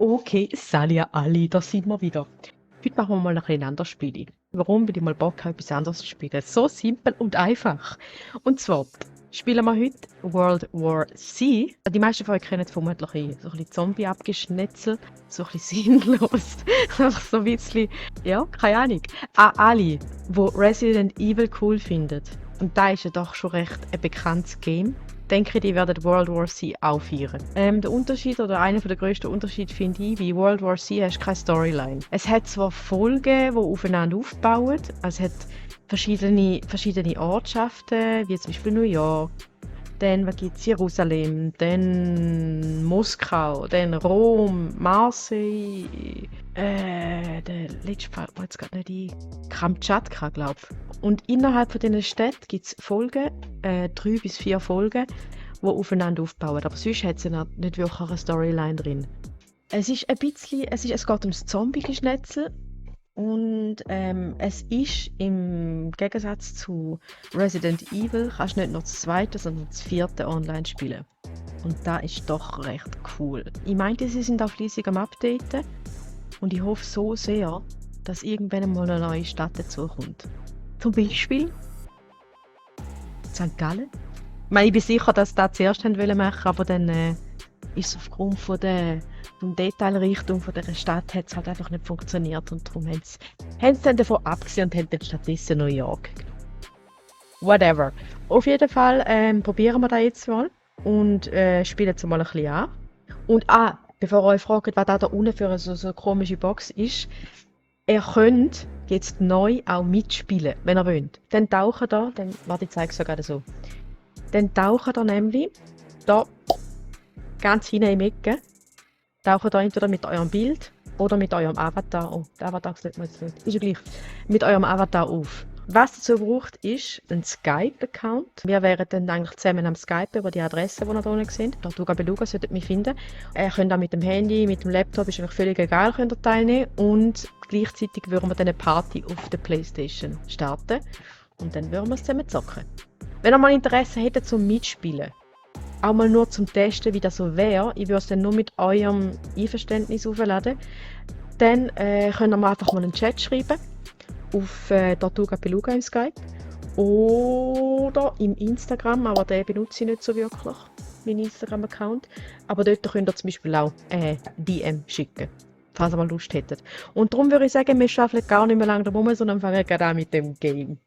Okay, Salia Ali, da sind wir wieder. Heute machen wir mal ein bisschen anderes Spiel. Warum? Weil ich mal Bock habe, etwas anderes zu spielen. So simpel und einfach. Und zwar spielen wir heute World War C. Die meisten von euch kennen vermutlich so ein bisschen Zombie-Abgeschnetzel, so ein bisschen sinnlos. Einfach so ein bisschen, ja, keine Ahnung. An alle, die Resident Evil cool finden, und da ist ja doch schon recht ein bekanntes Game, denke ich, die werden World War C auch feiern. Der Unterschied oder einer der grössten Unterschiede finde ich, bei World War C hast du keine Storyline. Es hat zwar Folgen, die aufeinander aufbauen, also es hat verschiedene Ortschaften, wie zum Beispiel New York, dann was gibt's, Jerusalem, dann Moskau, dann Rom, Marseille, der letzte Fall, wo jetzt gerade nicht ein, Kamtschatka, glaube ich. Und innerhalb von diesen Städten gibt es Folgen, 3 bis 4 Folgen, die aufeinander aufbauen. Aber sonst hat es ja nicht wirklich eine Storyline drin. Es ist ein bisschen, es geht ums Zombie-Geschnetzel und es ist im Gegensatz zu Resident Evil, kannst du nicht nur das zweite, sondern das vierte online spielen. Und das ist doch recht cool. Ich meinte, sie sind auch fleissig am Updaten und ich hoffe so sehr, dass irgendwann mal eine neue Stadt dazukommt. Zum Beispiel St. Gallen. Ich meine, ich bin sicher, dass sie das zuerst machen wollen, aber dann ist es aufgrund von vom Detailreichtum von dieser Stadt hat es halt einfach nicht funktioniert und darum haben sie dann davon abgesehen und haben dann stattdessen New York genommen. Whatever. Auf jeden Fall probieren wir das jetzt mal und spielen es mal ein bisschen an. Und bevor ihr euch fragt, was da unten für so eine komische Box ist, ihr könnt jetzt neu auch mitspielen, wenn ihr wollt. Dann tauchen da, warte, ich zeige es sogar so. Dann tauchen da nämlich, da ganz hinten im Ecke, tauchen da entweder mit eurem Bild oder mit eurem Avatar, oh, der Avatar sieht man jetzt nicht, ist ja gleich, mit eurem Avatar auf. Was dazu braucht, ist ein Skype-Account. Wir wären dann eigentlich zusammen am Skype über die Adresse, die ihr da unten seht. Tortuga Beluga solltet ihr mich finden. Ihr könnt auch mit dem Handy, mit dem Laptop, ist eigentlich völlig egal, könnt ihr teilnehmen. Und gleichzeitig würden wir dann eine Party auf der Playstation starten. Und dann würden wir es zusammen zocken. Wenn ihr mal Interesse hättet zum Mitspielen, auch mal nur zum Testen, wie das so wäre, ich würde es dann nur mit eurem Einverständnis aufladen, dann könnt ihr mir einfach mal einen Chat schreiben auf Tortuga Beluga im Skype oder im Instagram, aber den benutze ich nicht so wirklich, meinen Instagram-Account. Aber dort könnt ihr zum Beispiel auch DM schicken, falls ihr mal Lust hättet. Und darum würde ich sagen, wir schaffen gar nicht mehr lange drum herum, sondern fangen gerade an mit dem Game.